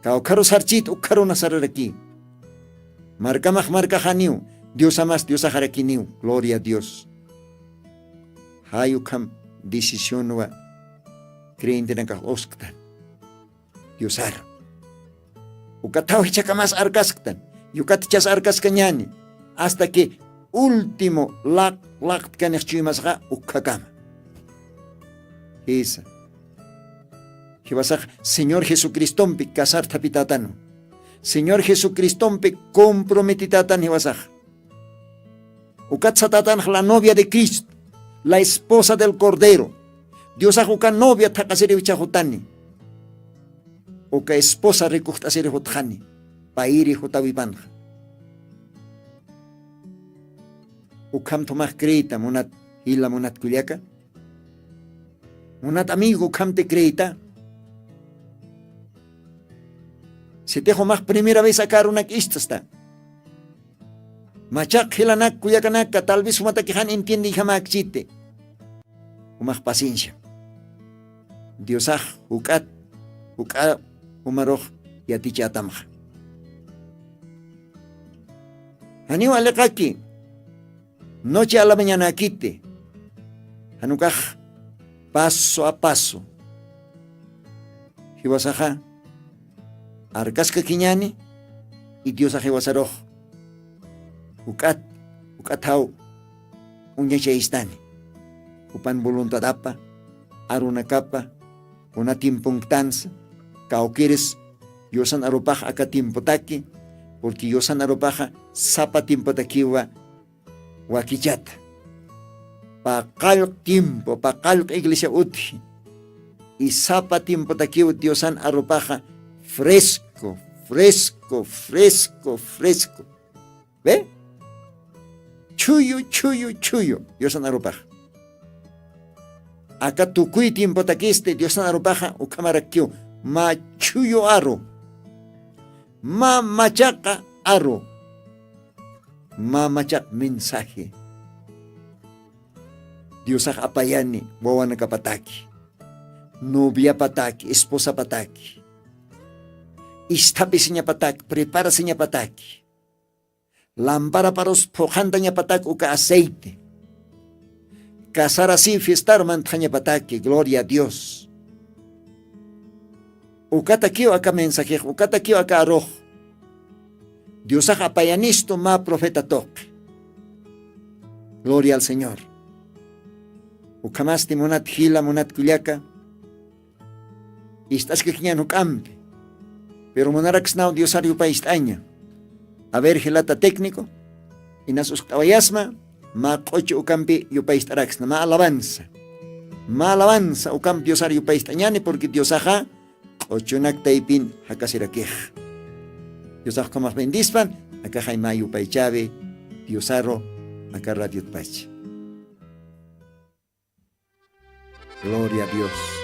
Kawkharu sarchit ukkharuna sararaki. Markamax markaxaniw. Diosamas diosaxarakiniw. Gloria a dios. Jay ukham decisionwa creyentenakax usktan. Diosar. Ukathaw jichhakamas arkasktan. Yukatchas arkaskañani. Hasta que ultimo laq laqtkanix chuymasqa ukhakama. Jisa. Jiwasax señor jesucristompi casar thapitatan. Señor jesucristompi comprometitatan jiwasax. Ukat satatan la novia de cristo, la esposa del cordero. Diosax uka novia thaqasiri wichhaxutani. Uka esposa rikuxt'asiri jutxani. Payiri jutawipanxa. Ukham thumax creita munat jila munat kullaka. Munat amigo ukhamti creita. Sitix umax primera vez aka arunak ist'asta. Machaq jilanak kullakanaka tal vez jumatakixan entiendeyjamäkchiti. Umax paciencia. Diosax juk'at juk'a jumarux yatichätamxa. Janiw aliqaki. Noche a la mañanakiti. Janukax paso a paso. Jiwasaxa arkaskakiñani. Y diosax jiwasarux juk'at juk'athaw uñachayistani. Jupan voluntadapa arunakapa kuna timpunktansa. Kawkiris yusan arupax aka timputaki. Purki yusan arupaxa sapa timputakiwa wakichata. Paqallq timpu paqallq iglesia utji. Isapa timputakiw diosan arupaxa fresco fresco fresco fresco. Ve? Chuyu chuyu chuyu diosan arupaxa. Aka tukuy timputakisti diosan arupaxa ukhamarakkiw. Mä chuyu aru. Mä machaqa aru. Mä machaq mensaje. Diosax apayani wawanakapataki, noviapataki esposapataki, isthapisiñapataki preparasiñapataki, lamparaparus phuqhantañapataki uka aceite, casarasiw fiestar mantxañapataki gloria a dios. Ukatakiw aka mensajix ukatakiw aka arux. Diosax apayanistu mä profeta tuqi. Gloria al señor. Ukhamasti munat jila munat kullaka, ist'askakiñan juk'ampi. Pero munaraksnaw Diosar yupayst'aña. A ver, jilata técnico, inas uskt'awayasma, mä q'uchu ukampi yupayst'araksna, mä alabanza. Mä alabanza ukampi Diosar yupayst'añani, porque Diosaxa q'uchunak taypin jakasirakix. Diosax ukhamax bendispan, akaxay mä yupaychäwi Diosaru aka radiotpacha. Gloria a Dios.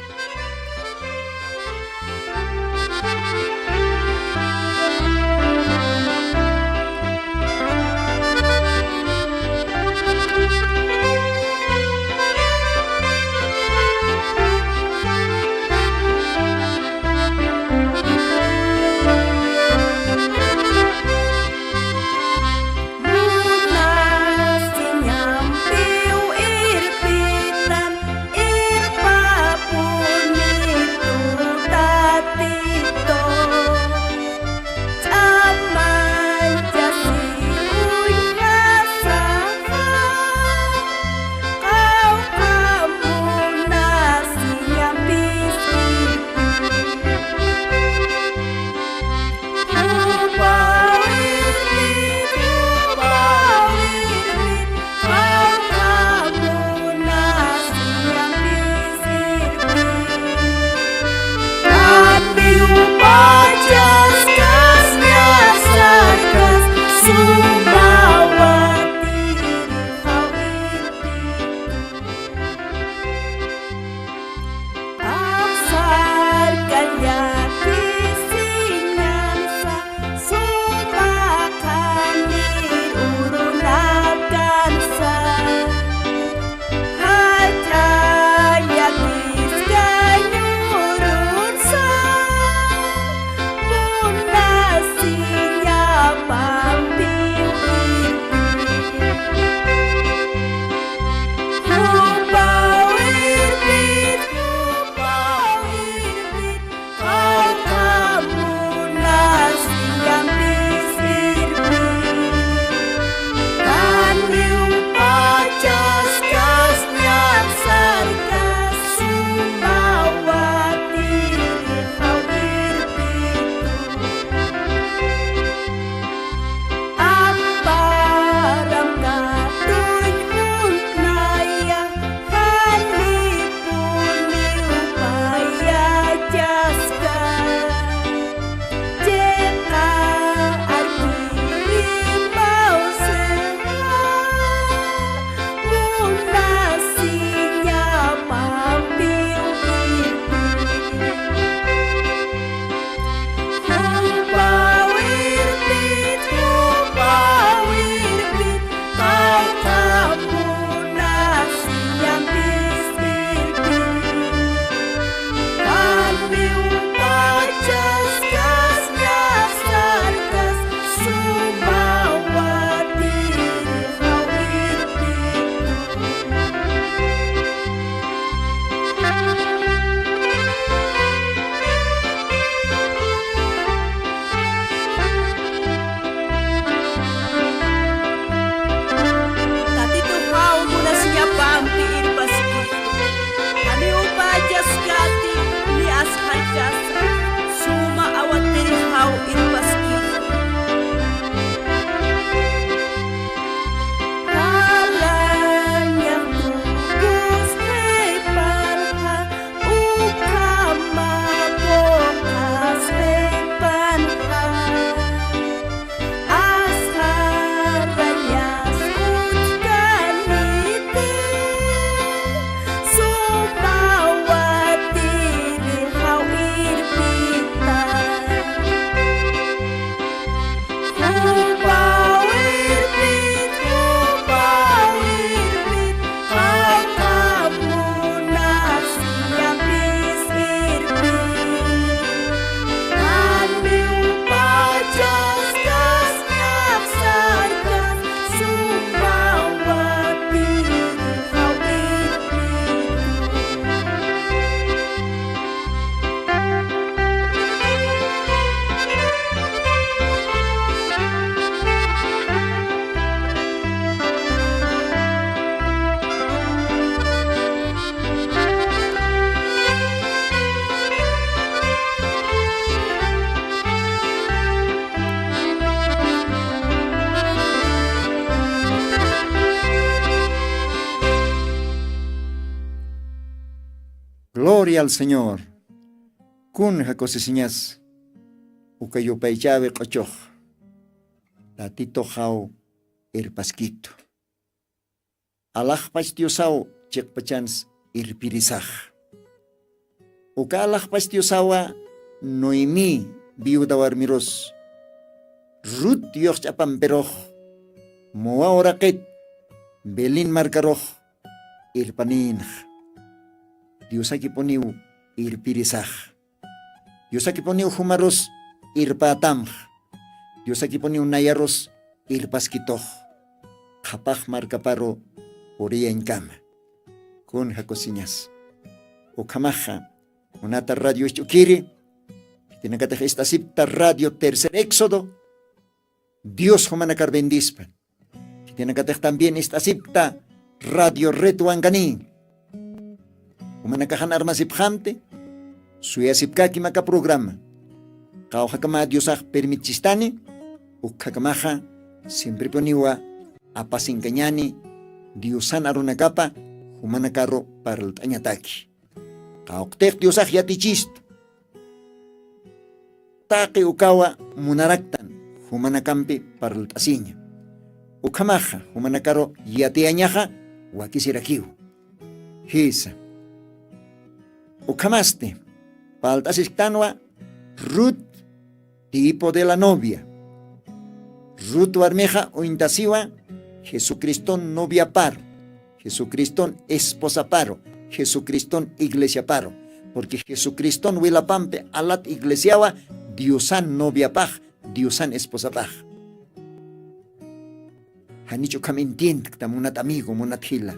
Gloria al Señor. Kun jakusisiñas uka yupaychawi q'uchux tatituxaw irpaskitu. Alaxpach diosaw chiqpachans irpirisax. Uka alaxpach diosawa noemí viuda warmirus rut yuxch'apampirux muwa uraqit belén markarux irpanïnxa. Diosakipuniw irpirisax. Diosakipuniw jumarus irpätamx. Diosakipuniw nayarus irpaskitux qhapax markaparu puriyañkama. Kun jakusiñas ukhamaxa munata radio isch'ukiri khitinakatix ist'asipta radio tercer éxodo. Dios jumanakar bendispa. Khitinakatix también ist'asipta radio red wankani. Jumanakaxan armasipxamti suyasipkakim aka programa. Qawxakama diosax permitchistani ukhakamaxa simpripuniwa apasinkañani diosan arunakapa jumanakaru parlt'añataki. Qawqtix diosax yatichistu taqi ukawa munaraktan jumanakampi parlt'asiña. Ukhamaxa jumanakaru yatiyañaxa wakisirakiw. Jisa ukhamasti palt'asisktanwa rut tipo de la novia. Rut warmixa uñtasiwa jesucriston noviaparu, jesucriston esposaparu, jesucriston iglesiaparu. Purqui jesucriston wilapampi alat iglesiawa diosan noviapax, diosan esposapax. Janich ukham entiendkta munat amigo munat jila.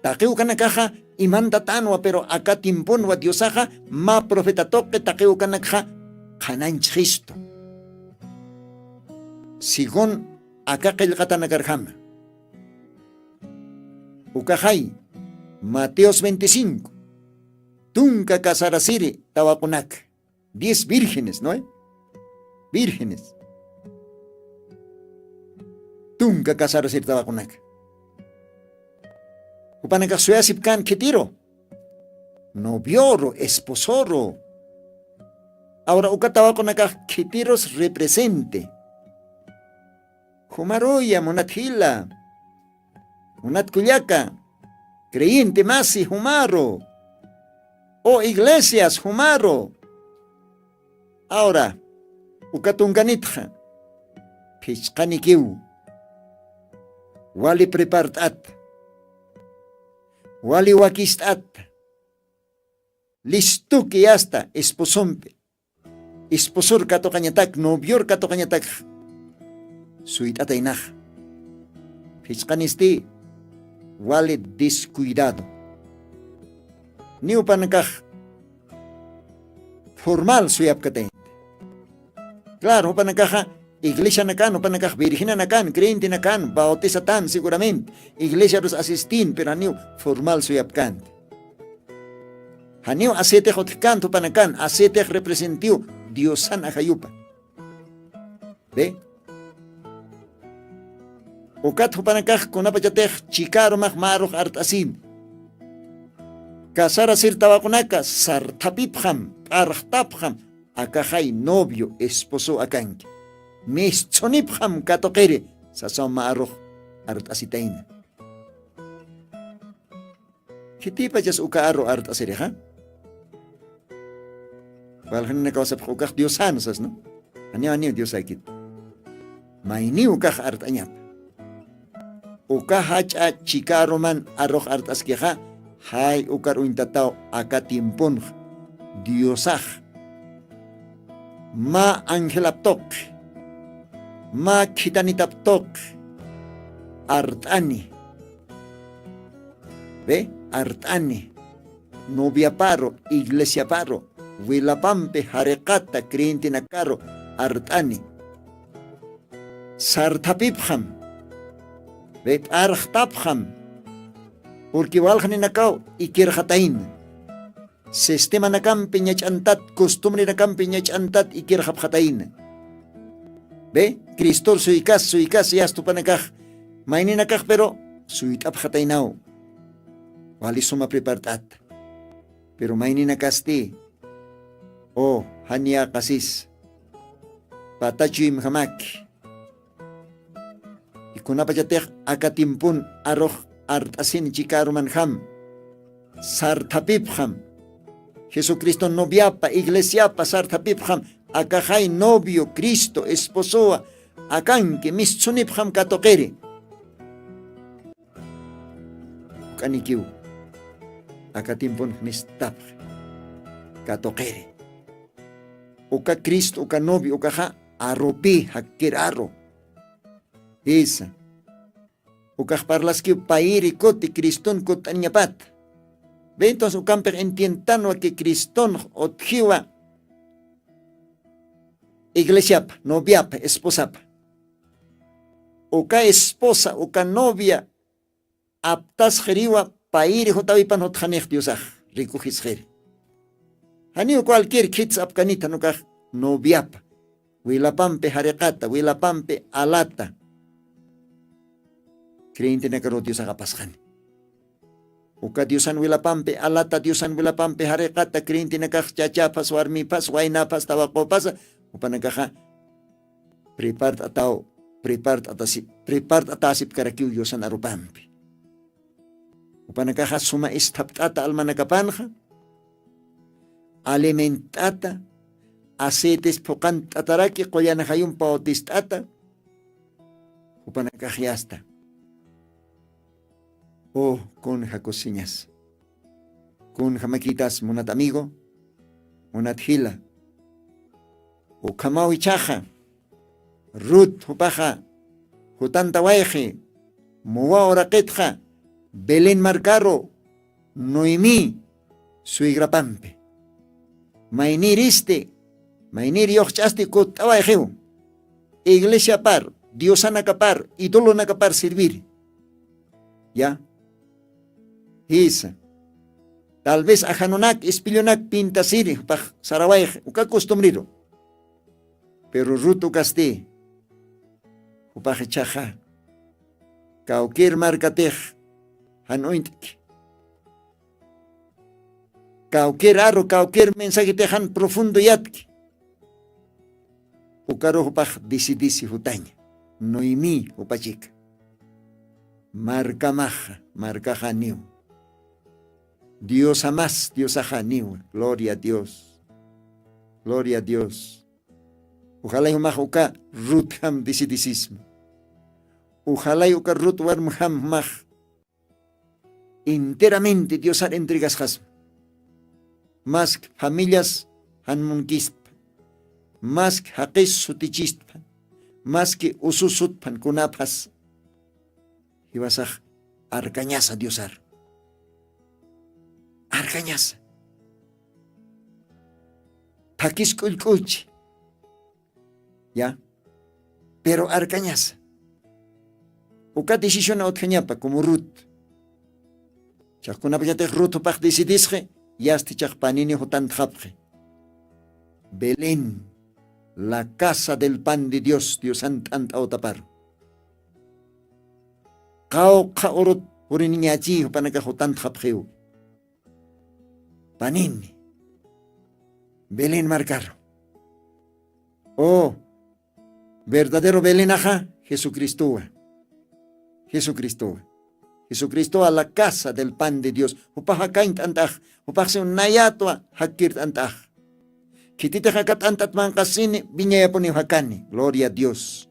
Taqiw kanakaxa imantatanwa pero aka timpunwa diosaxa mä profetatoqi taqiw kanakxa qhananchxistu. Según aka qillqatanakarjama ukaxay mateos veinticinco tunka casarasiri tawaqunaka diez vírgenes noe vírgenes tunka casarasiri tawaqunaka. Jupanakax suyasipkan khitiru novioru esposoru. Awra uka tawaqunakax khitirus represente jumaruya munat jila munat kullaka creyente masi jumaru o iglesias jumaru. Awra uka tunkanitxa phichqanikiw wali prepart'at wali wakist'at listuki asta esposompi esposor katuqañatak novior katuqañatak suyt'ataynaxa. Phichqanisti wali descuidado niw panakax formal suyapkataynti. Claro jupanakaxa iglesianakan jupanakax virginanakan creyentenakan bautisatan seguramente iglesiarus asistin pero janiw formal suyapkanti. Janiw aceitix utjkant jupanakan aceitix representiw diosan ajayupa. Be ukat jupanakax kunapachatix chikarumax märux art'asin. Casarasir tawaqunaka sarthapipxam p'arxtapxam akaxay novio esposow akanki. Misthunipxam katuqiri sasaw märux art'asitayna. Khitipachas uka aru art'asirixa walxaninakaw sapxi ukax diosan sasna. Janiw janiw diosakit mayniw ukax art'añapa. Uka jach'a chikaruman arux art'askixa jay ukar uñtataw aka tiemponxa diosax mä angelaptuqi mä khitanitaptuqi art'ani. Be art'ani noviaparu iglesiaparu wilapampi jariqata creyentenakaru art'ani. Sarthapipxam be p'arxtapxam purqui walxninakaw ikirxatayna sistemanakampi ñach'antat costumbrenakampi ñach'antat ikirxapxatayna. Be cristor suykas suykas yastupanakax mayninakax pero suyt'apxataynaw. Wali suma prepart'ata Pero mayninakasti o janiyaqasis patachuymjamaki. Ikunapachatix aka timpun arux art'asin chikarumanjam sarthapipxam. Jesucristo noviapa iglesiapa sarthapipxam. Akaxay novio cristo esposowa akanki mistsunipxam katuqiri. Juk'anikiw aka timpun mistapxi katuqiri. Uka cristo uka novio ukaxa arupi jakkir aru. Jisa. Ukax parlaskiw payiri kuti criston kut'aniñapat. Be entonces ukampix entientanwa ki cristonx utjiwa iglesiapa noviapa esposapa. Uka esposa uka novia aptasxiriwa payiri jutawipan jutxanix diosax rikujisxiri. Janiw cualquier khits apkanithan ukax noviapa wilapampi jariqata wilapampi alata. Creyentenakaru diosax apasxani. Uka diosan wilapampi alata diosan wilapampi jariqata creyentenakax chachapas warmipas waynapas tawaqupasa jupanakaxa prepart'ataw prepart'atasip prepart'atasipkarakiw diosan arupampi. Jupanakaxa suma isthapt'ata almanakapanxa alimentt'ata aceites phuqant'ataraki qullan jayumpa utist'ata. Jupanakaxyasta o kunja kusiñas kunja makitas munat amigo munat jila. Ukhamaw ichaxa rut jupaxa jutantawayxi muwa uraqitxa belén markaru noemí suegrapampi. Mayniristi maynir yuxch'asti kutt'awayxiw iglesiapar diosanakapar idolonakapar serviri. Ya jisa tal vez ajanunak ispillunak pintasiri jupax sarawayxi uka costumbriru. Pero rut ukasti jupax ichaxa kawkir markatix jan uñt'ki kawkir aru kawkir mensajetix jan profundo yatki. Ukaru jupax disidisi jutaña noemí jupachika markamaxa markaxaniw diosamas diosaxaniw. Gloria a dios. Gloria a dios. Uxalay jumax uka rutjam disidisisma. Uxalay uka rut warmjam jumax enteramente diosar entregasxasma. Maski familias jan munkistpan maski jaqis sutichistpan maski ususutpan kunaphas jiwasax arkañasa diosar arkañasa. Thakis k'ullk'uchi ya pero arkañasa uka decisiona utjañapa como rut. Chaqkunapachatix rut jupax decidisxi yasti chaqpanini jutantxapxi belén la casa del pan de dios diosan t'ant'awtaparu qawqha urut puriniñachi jupanakax jutantxapxiw panini belén markaru. O verdadero belenaxa jesucristowa. Jesucristowa jesucristowa la casa del pan de dios jupaxa kañt'ant'ax jupaxsiw nayatwa jakkirt'ant'ax. Khititix aka t'ant'at manqasini wiñayapuniw jakani gloria a dios.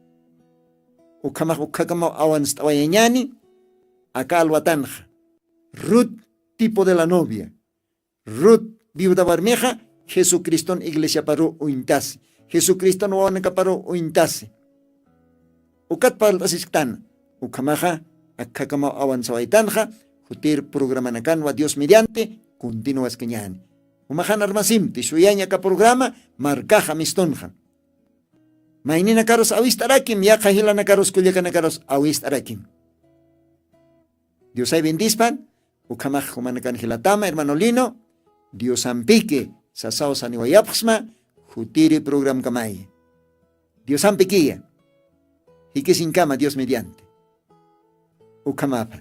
Ukhamax ukhakamaw awanst'awayañani aka alwatanxa rut tipo de la novia rut viuda warmixa jesucriston iglesiaparu uñtasi jesucriston wawanakaparu uñtasi. Ukat parlt'asisktan ukhamaxa akhakamaw awansawaytanxa jutir programanakanwa dios mediante continuwaskañani. Jumaxan armasimti suyaña aka programa markaxa mistunxa mayninakarus awist'arakim yaqha jilanakarus kullakanakarus awist'arakim. Diosay bendispan. Ukhamax jumanakan jilatama hermano lino diosampiki sasaw saniwayapxsma jutiri programkamay. Diosampikiya jikisinkama dios mediante. Ukhamapha.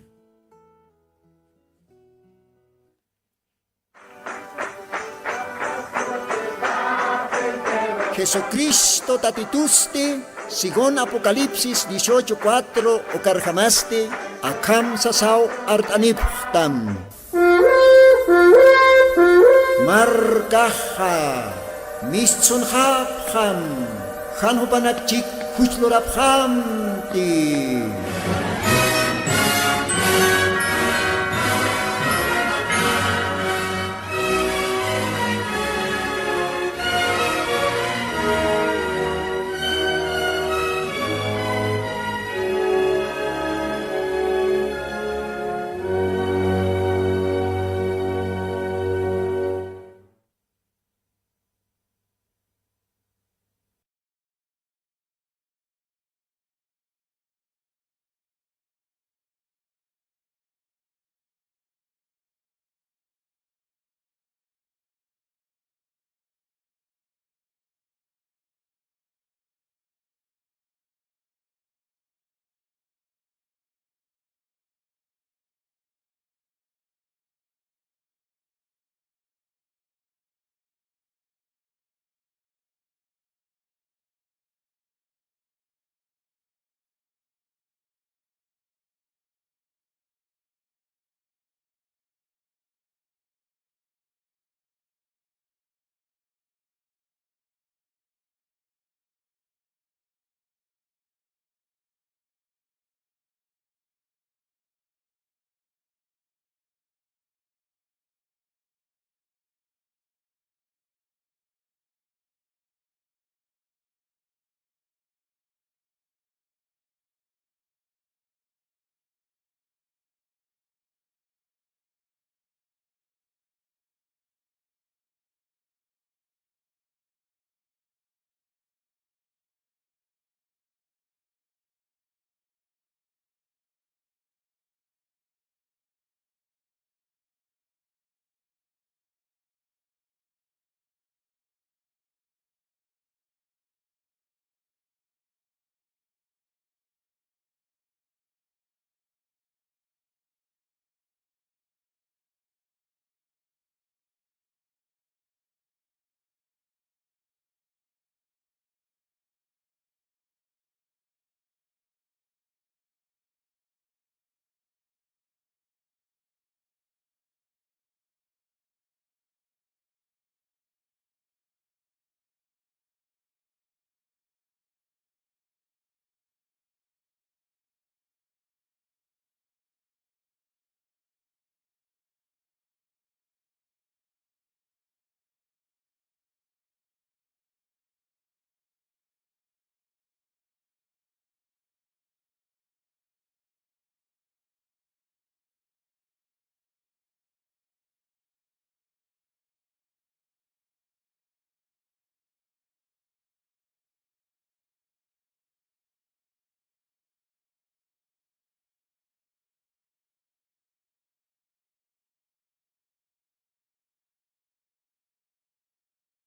Jesucristo Tatitusti, según Apocalipsis dieciocho cuatro ukarjamasti, akham sasaw art'anipxtam. Markaxa mistsunxapxam, jan jupanakchik juchlurapxamti.